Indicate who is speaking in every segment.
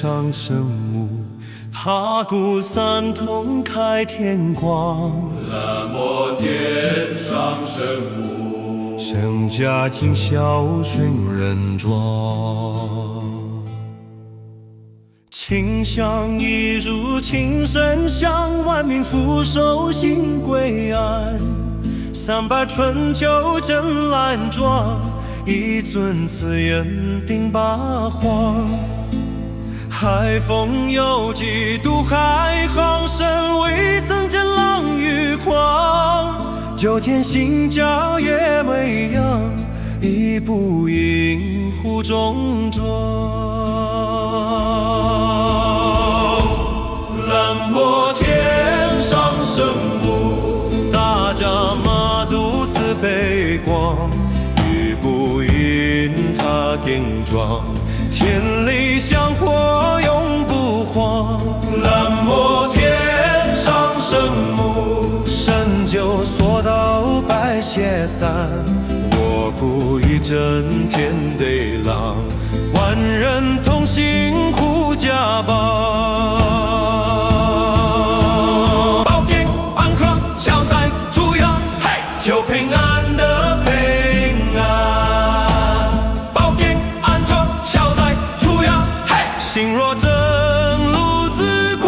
Speaker 1: 上圣母，踏鼓三通开天光。
Speaker 2: 南无天上圣母，
Speaker 1: 圣家尽孝顺人庄。清香一炷青神香，万民俯首心归安。三百春秋镇兰庄，一尊慈恩定八荒。海风有济渡海航，神未曾见浪与狂。九天行脚也未央，一步银湖中庄。南无天上圣母，大甲妈祖慈悲光，雨不因他经庄，千里香火永不荒。南无天上圣母，神鹫所到百邪散，我故一震天地浪，万人同心护家邦。
Speaker 2: 保平安康，消灾除殃，嘿，求平安的平安。保平安康，消灾除殃，嘿，
Speaker 1: 心若真如自光。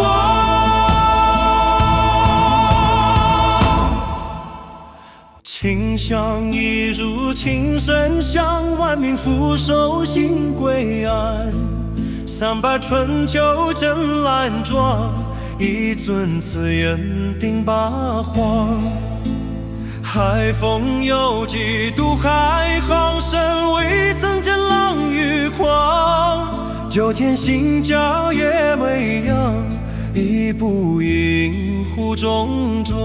Speaker 1: 清香一炷青神香，万民俯首心归安。三百春秋镇兰庄，一尊慈恩定八荒。海风有济渡海航，神未曾见浪与狂。九天行脚也未央，一步银湖中庄。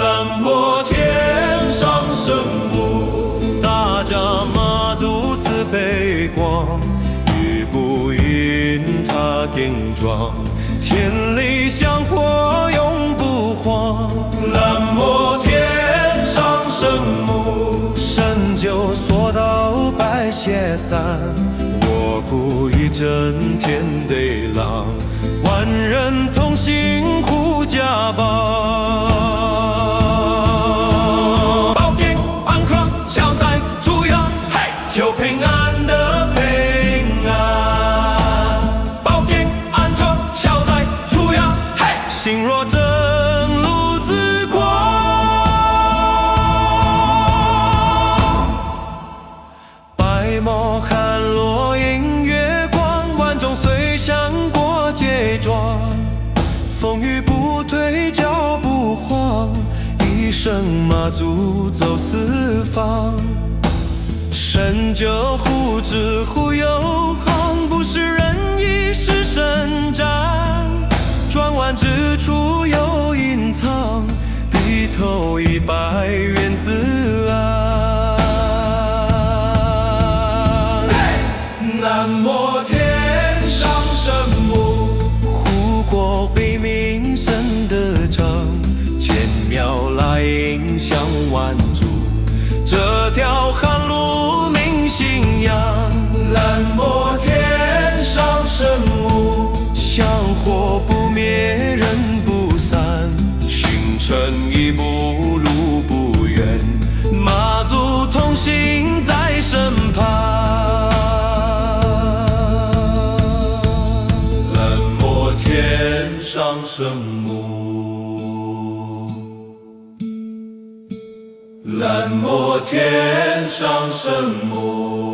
Speaker 1: 南无天上圣母，大甲妈祖慈悲光，雨不因他经庄，千里香火永不荒。南无天上圣母，神鹫所到百邪散，我故一震天地浪，万人同心护家邦。
Speaker 2: 保平安康，消灾除殃，嘿，求平安的平安。保平安康，消灾除殃，嘿，
Speaker 1: 心若真如自光。白毛寒落映月光，万众随香过界庄。风雨不退，脚不慌，一生妈祖走四方。神鹫护持护佑航，不是人意是神战。转弯之处有隐藏，低头一拜愿自安。
Speaker 2: 南无天上圣母，
Speaker 1: 护国悲民神德彰，千庙来迎向万族，这条航路明信仰。
Speaker 2: 南无天上圣母，
Speaker 1: 香火不灭，人不散，行程一步路不远，妈祖同行在身旁。
Speaker 2: 南无天上圣母，南无天上圣母。